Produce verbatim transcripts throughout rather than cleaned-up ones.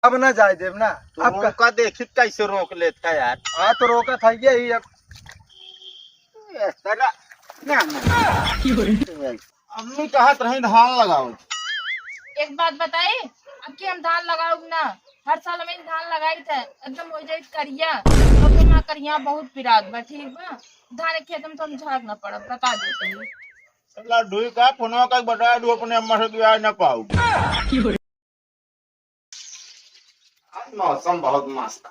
अब ना जाए देब ना। तो अब का? रोका देखी कैसे रोक लेता यार। हाँ, तो रोका था ये ही अब। ए, तेरा, ना, ना। अम्मी कहत रही धान लगाओ। एक बात बताई, अब की हम धान लगाउब ना, हर साल हम धान लगाई थे, एकदम हो जाई करिया, तो फिर ना करिया बहुत पिरात बा, ठीक बा? धान के खेत में तो हम झाग ना पड़ब, बता देते हैं। लड्डू का फोनवा का बता दू, अपने अम्मा से दुआ ना पाऊ। आज मौसम बहुत मस्त है।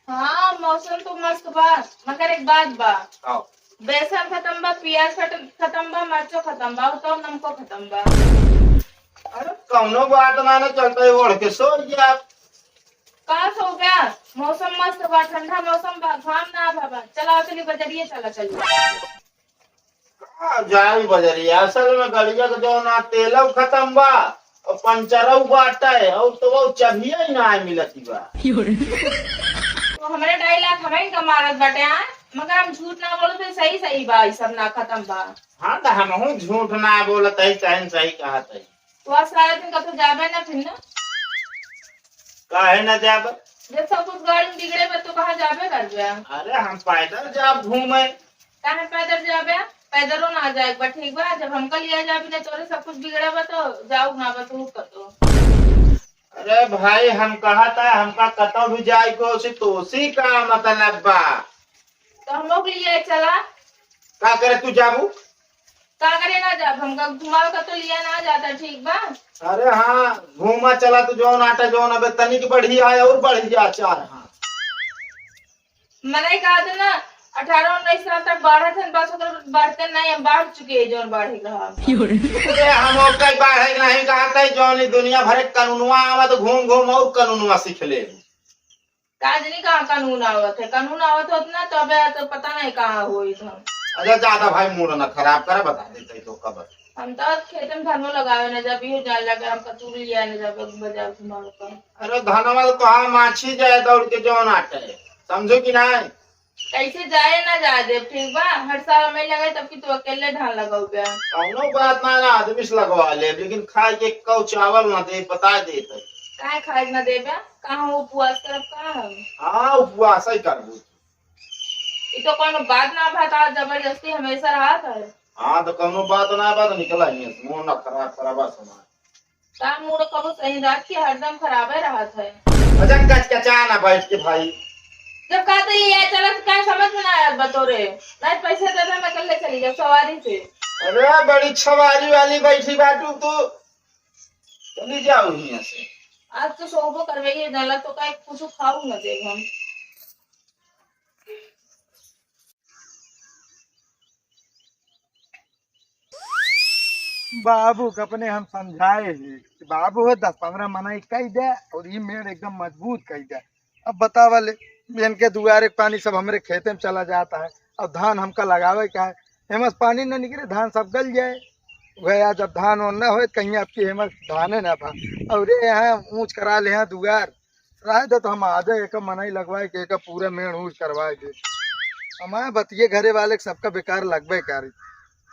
हाँ, मौसम तो मस्त बा, मगर एक बात बा। हाँ। बेसन खत्म बा, प्याज खत्म, खत्म बा, मरचो खत्म बा, और तो नमको खत्म बा। अरे, कौनो बात ना, ना चलता है, ओढ़ के सो गया। का सो गया? मौसम मस्त बा, ठंडा मौसम बा, घाम ना बा, बा। चला, चली बजरिए, चला, चली। का जाई बजरिया? असल में गड़िया के जौन आ तेलौ खत्म बा और पंचरौ बाटे और तो वो चबिया ही ना मिलत बा। तो हमरे ढाई लाख हमें का मारत बाटे, हाँ? मगर हम झूठ ना बोलो तो सही सही बा, ई सब ना खत्म बा। हाँ, तो हमहू झूठ ना बोलत है, सही सही कहत है। तो आज सारा दिन कतो जाबे ना फिर ना? काहे ना जाब? जब सब कुछ गाड़ी में बिगड़े बा तो कहाँ जाबे करबे? अरे हम पैदल जाब घूमे। काहे पैदल जाबे? पैदलो ना जाए बा, ठीक बा? जब हमका लिया जाबे ना तोरे सब कुछ बिगड़े बा तो जाऊ ना बा तू कतो। अरे भाई हम कहा था हमका कतो भी जाए को उसी तो उसी का मतलब बा। तो हम लोग लिए चला। का करे तू जाबू? का करे ना जाब, हमका घुमावे का तो लिया ना जाता, ठीक बा? अरे हाँ, घूमा चला तू, जौन आटा जौन अबे तनिक बढ़िया है और बढ़िया अचार, हाँ। मने कहा था ना, अठारह उन्नीस साल तक बाढ़त है, बस ओकर बढ़ते नहीं, हम बाढ़ चुके हैं, जौन बाढ़े का हम। अरे हम ओकर बाढ़े के नहीं कहा था, जौन ई दुनिया भरे कानूनवा आवा तो घूम घूम और कानूनवा सीख ले। काजनी कहाँ कानून आवत है? कानून आवत होत ना, तो अबे तो पता नहीं कहाँ होई था। अच्छा, ज्यादा भाई मूड ना खराब करे, बता देते तो कब। हम तो खेत में धनो लगावे ना जब, इहो जान लगे हम कतूर लिया ना जब, बाजार घुमावे का। अरे, धनवा तो हाँ माछी जाए दौड़ के जौन आटे, समझो कि नहीं? कैसे जाए ना जाए देब, ठीक बा? हर साल मैं लगाई, तब कि तू अकेले धान लगाऊ बे। कौनो बात ना, ना आदमी से लगवा ले, लेकिन खाए के कौ चावल ना दे, बता देते। काहे खाए के ना देबे? का हम उपवास करब का हम? हाँ, उपवास ही करबू। ई तो कोनो बात ना भा, का जबरदस्ती हमेशा रहत है। हाँ, तो कोनो बात ना बा, तो निकला ही है, मुंह ना खराब करा बस हमार। का मूड कबो सही रहत कि हरदम खराबे रहत है। अच्छा, कचकचा ना बैठ के भाई। जब कहते लिया चला तो का समझ में ना आया बा तोरे। नहीं पैसे दे दे, मैं कल ले चली जाऊँ सवारी से। अरे, बड़ी सवारी वाली बैठी बाटू तू, चली जाओ यहाँ से। आज तो सोबो करवे, ये डाला तो का कुछ खाऊ न दे हम। बाबू के अपने हम समझाए ही कि बाबू हो दस पन्द्रह मनई कई दे और ई मेड़ एकदम मजबूत कई दे। अब बतावा ले, इनके दुआरे के पानी सब हमरे खेते में चला जाता है। अब धान हमका लगावे का है, हेमस पानी न निकले, धान सब गल जाए। वह आज अब धान ओन न होए, कहीं आपकी हेमस धाने ना भा। और ये यहाँ ऊँच करा ले, यहाँ दुआर रहे दे तो हम आ जाए, एक मनई लगवाए के एक पूरा मेड़ ऊँच करवाए दे। हमारे बतिये घरे वाले के सबका बेकार लगबे करी।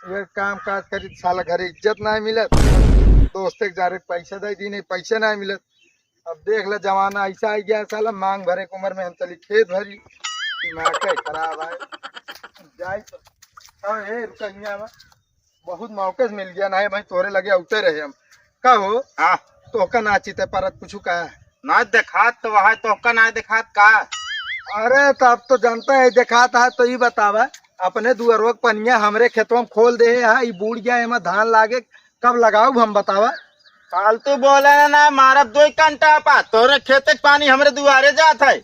ये काम काज करी तो साला घरे इज्जत ना मिलत, दोस्ते के जारे पैसा दे दी, नहीं पैसे ना मिलत। अब देख ले जमाना ऐसा आ गया साला, मांग भरे के उम्र में हम चली खेत भरी, दिमाग का खराब है। जाई तो, अब हे रुका हियाँ बा। बहुत मौके से मिल गया, नहीं भाई, तोरे लगे औते रहे हम। का हो? हाँ। तोहका ना चिते परत कुछ का? ना देखात तो वहाँ, तोहका ना देखात का? अरे, तो अब तो जानता है, देखात है, तो ई बतावा, अपने दुअरवा के पनिया हमरे खेतवा में खोल दे है, ई बूड़ गया, एमा धान लागे, कब लगाऊ हम बतावा? फालतू बोले ना, ना, मारब दो घंटा पा, तोरे खेते के पानी हमरे दुआरे जात है।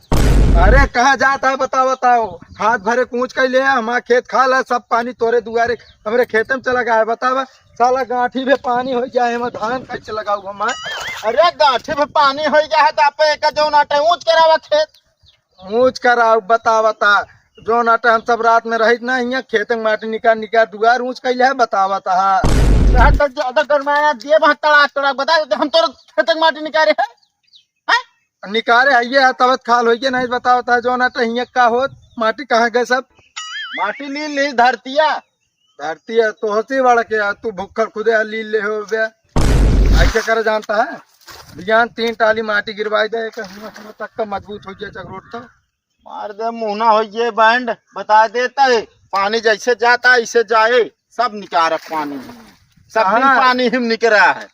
अरे, कहाँ जात है, बताओ, बताओ, हाथ भरे कूच कैले है, हमारा खेत खाल है, सब पानी तोरे दुआरे, हमरे खेते में चला गया है, बतावा। साला गांठी पे पानी हो जाए, हम धान कैसे लगाऊ हम? अरे गांठी पे पानी हो जाए तो आप एक जौन आटे ऊंच करावा खेत। ऊंच कराऊ, बता, बता। जौन आटे हम सब रात में रहित ना हियां, खेत में माटी निकाल, निकाल दुआर ऊंच कैले है, बता, बता। रात तक ज्यादा गरमाया दिए वहां तड़ाक, तड़ाक, बता, हम तोर खेत में माटी निकाले है। हैं? निकाले है ये, तबत खाल होइए, नहीं बताओ ता, जौन आटे हियां का होत, माटी कहाँ गए सब? माटी ली, ली धरतिया। धरती है तो हसी वाला के, तू भुक्खड़ खुदे ली ले हो बे। ऐसे करे जानता है, बिहान तीन टाली माटी गिरवाई दे, एक हुआं से तक का मजबूत होइ जाए चकरोट तो। मार दे मुहना होइ जाए बैंड, बता देता है, पानी जैसे जाता है ऐसे जाए, सब निकारा पानी, सब दिन हाँ। पानी ही निकरा है।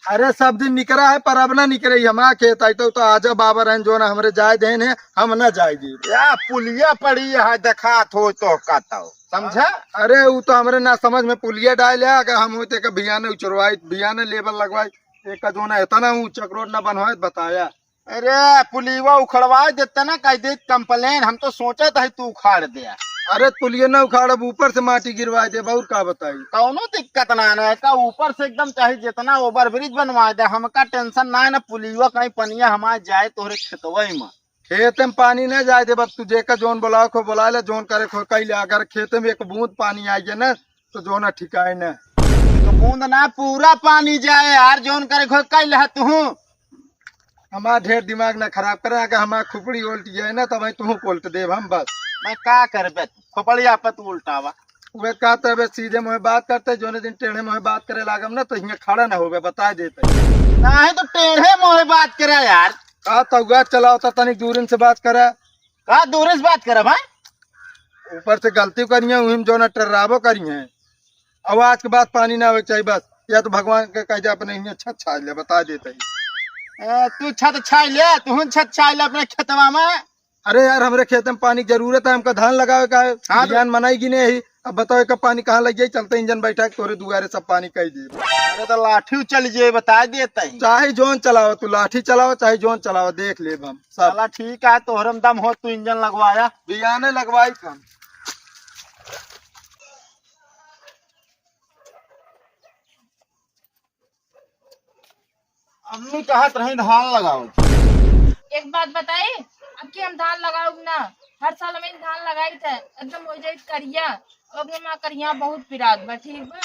अरे सब दिन निकरा है, पर अब ना निकरे, हमारा खेत आई तो, तो आजा बाबा रहन जो ना हमरे जाए देन है, हम ना जाए दे। या पुलिया पड़ी है, देखात हो तो का तो, समझा? अरे वो तो हमरे ना समझ में पुलिया डाल है, अगर हम होते के बिहान उचरवाई, बिहान लेबर लगवाई, एक का जो ना इतना ऊंचा रोड ना बनवाए बताया। अरे पुलिया उखड़वा देते ना, कह दे कंप्लेन, हम तो सोचत है तू उखाड़ दे। अरे पुलिया ना उखाड़, अब ऊपर से माटी गिरवा दे, और का बताई। कौनो दिक्कत ना है, का ऊपर से एकदम चाहे जितना ओवर ब्रिज बनवा दे, हमका टेंशन ना है ना, पुलिया कहीं पनिया हमारे जाए तोहरे खेतवे में। खेत में पानी ना जाए दे, बस तू जेका जोन बुलाओ को बुला ले, जोन करे को कई ले, अगर खेत में एक बूंद पानी आ गया ना तो जोन ठिकाए ना। तो बूंद ना, पूरा पानी जाए यार, जोन करे को कई ले तू। हमार ढेर दिमाग ना खराब करे, अगर हमार खोपड़ी उल्ट जाए ना, तो भाई तुहू को उल्ट देब हम बस। मैं का करबे, खोपड़ी आपत उल्टावा। वे कहते बे सीधे मुँहे बात करते, जोने दिन टेढ़े मुँहे बात करे लागम ना, तो हियाँ खड़ा ना होबे, बता देते। नहीं तो टेढ़े मुँहे बात करे यार। का तौगा चलाओ तो तनिक दूरिन से बात करे। का दूरिन से बात करे भाई? ऊपर से गलती करिए, उहिम जो ना टर्राबो करिए। अब आज के बाद पानी ना होवे के चाहिए बस, या तो भगवान के कह दे अपने हियाँ छत छाड़ ले, बता देते ही। ए, तू छत छाड़ ले, तू छत छाड़ ले अपने खेतवा में। अरे यार, हमरे खेत में पानी की जरूरत है, हमका धान लगावे का है। हाँ, तो बिहान मनाई गिने ही। अब बताओ, एक पानी कहाँ लग जाई? चलते इंजन बैठा के तोरे दुआरे सब पानी कई दे। अरे, तो लाठी चल जाए, बता देते ही। चाहे जोन चलाओ, तू लाठी चलाओ, चाहे जोन चलाओ, देख लेब हम सब। चला, ठीक है, तोहरे में दम हो, तू इंजन लगवाया। बिहाने लगवाई हम। अम्मी कहत रही धान लगाओ। एक बात बताई, अब की हम धान लगाउब ना, हर साल हम धान लगाई थे, एकदम हो जाई करिया, अब माँ करिया बहुत पिरात बा, ठीक बा,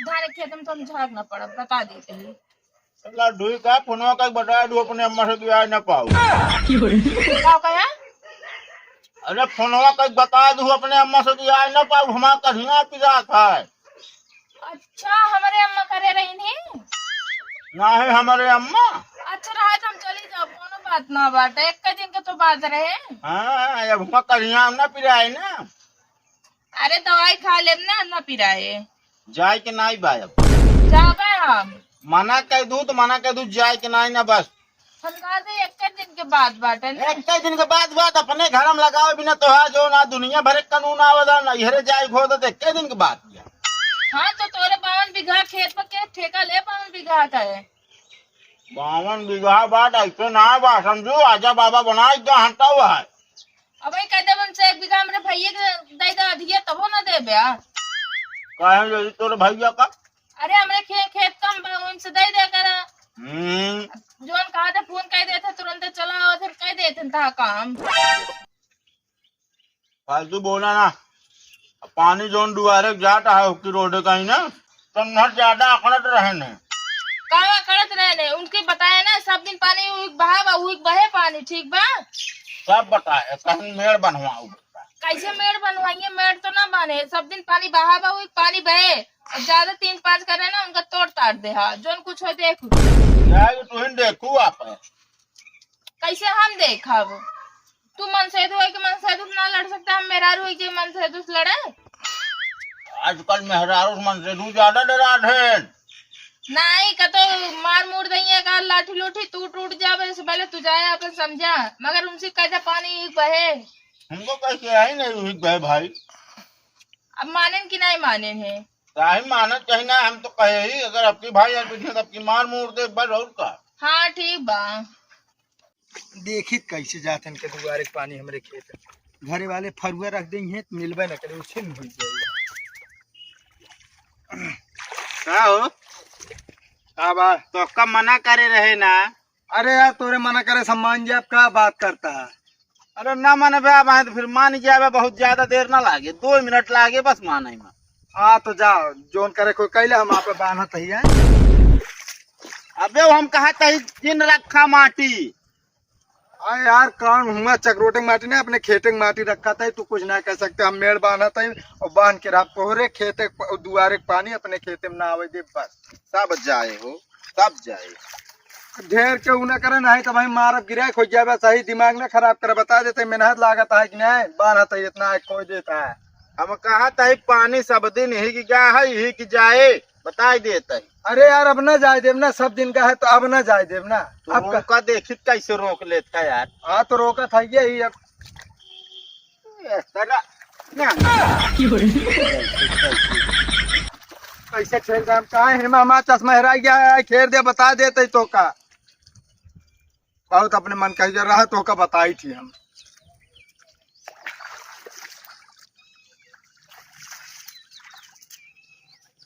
धान के खेत में तो हम झाग ना पड़ब, बता देते ही। चला ठीक है, फोनवा कई बता दू, अपने अम्मा से बियाह ना पाऊ। का कहे? अरे फोनवा कई बता दू, अपने अम्मा से बियाह ना पाऊ, हमार करिया पिरात है। अच्छा, हमरे अम्मा करे रही नहीं? नाही, हमरे अम्मा। अच्छा, रहा तो हम चली जाओ, कोनो बात ना बाटे, एक दिन के तो बात रहे। हाँ, अब हुआ करिया ना पिराए ना। अरे, दवाई खा लेब ना, ना पिराए। जाए के नाई बा अब। जाबे हम। मना कह दू तो मना कह दू, जाए के नाई ना बस। हम कहा थे, एक दिन के बात बाटे ना। एक दिन के बात बात अपने घर में लगावे बिना तोहार जो ना दुनिया भर के कानून आवेला ना, इहरे जाए घोर दे, एक दिन के बात। हाँ, तो तोरे बावन बीघा खेत पर के ठेका ले, बावन बीघा का है? बावन बीघा बात ऐसे ना बा, समझू, आजा बाबा बनाए, इतना हंटा हुआ है। अब वही कह देब उनसे, एक बीघा हमरे भैया के दे दे अधिया, तबो ना देबे आ। काहे यही तोरे भैया का? अरे, हमरे खे-, खेत कम बा, उनसे दे दे करा। हम्म। जोन कहा था, फोन कह देते, तुरंत चला आवत, फिर कह देते था काम। फालतू बोला ना। अब पानी जोन दुआरे जात है, उसकी रोड कहीं ना, तो नहर ज्यादा अकड़त रहे ने। का अकड़त रहे ने? उनके बताए ना, सब दिन पानी उहिक बहा बा, उहिक बहे पानी, ठीक बा? सब बताए, कहीं मेड़ बनवाओ। कैसे मेड़ बनवाइए? मेड़ तो ना बने, सब दिन पानी बहा बा, उहिक पानी बहे। अब ज्यादा तीन पाँच करे ना, उनका तोड़ ताड़ दे हा, जोन कुछ हो देख। जाए तो तुहिन देखू आप। कैसे हम देखब? तू मनसेधू है कि मनसेधू से ना लड़ सकता, हम मेहरारू है कि मनसेधू से लड़े? आजकल मेहरारू से मनसेधू ज्यादा डरात है। नहीं, कतो मार मूर दइए का लाठी लूठी टूट टूट जावे, इससे पहले तू जाए अपन समझा। मगर उनसे कह दे पानी एक बहे। हमको कैसे आई नहीं हुई बहे भाई। अब मानेन कि नहीं मानेन है? काहे मानत चाही ना, हम तो कहे ही, अगर आपकी भाई यार पीछे आपकी मार मूर दे, बस और का? हाँ, ठीक बा। देखी कैसे जात इनके दुआरे के पानी हमरे खेत। घरे वाले फरुआ रख देइहैं, मिलबे न करे, उछिन हो जाए। का हो? का बा? तो कब मना करे रहे ना? अरे यार, तोरे मना करे सम्मान जी, आप का बात करता है? अरे ना मनबे, अब आए तो फिर मान जाबे, बहुत ज्यादा देर ना लागे, दो मिनट लागे बस माने में। हाँ, तो जाओ, जोन करे कोई कैले, हम आप बांधत ही हैं। अबे हम कहा तही जिन रखा माटी। अरे यार, कौन हुआ चकरोटे के माटी नहीं, अपने खेते के माटी रखा था, तू कुछ ना कह सकते। हम मेड़ बांधत ही और बांध के रहा तोहरे खेते के प-, दुआरे के पानी अपने खेते में ना आवे दे बस। सब जाए हो। तब जाए। ढेर केहू ना करे, नहीं तो भाई मारब, गिरे खोज जाबे। सही दिमाग ना खराब करे, बता देते मेहनत लागत है कि नहीं, बान्हत है इतना है, खोज देता है। हम कहा तही पानी सब दिन ही की गा है, ही की जाए, बताई देता है। अरे यार, अब ना जाए देब ना, सब दिन का है तो अब ना जाए देब ना। तो अब का रोका देखी कैसे रोक लेता है यार। हाँ, तो रोका था यही अब। ए, तरा, ना। कैसे खेल रहे हम, कहाँ है मामा, चश्मा हेरा गया है, खेल दे, बता देते तो का। बहुत अपने मन कही जा रहा, तो का बताई थी हम।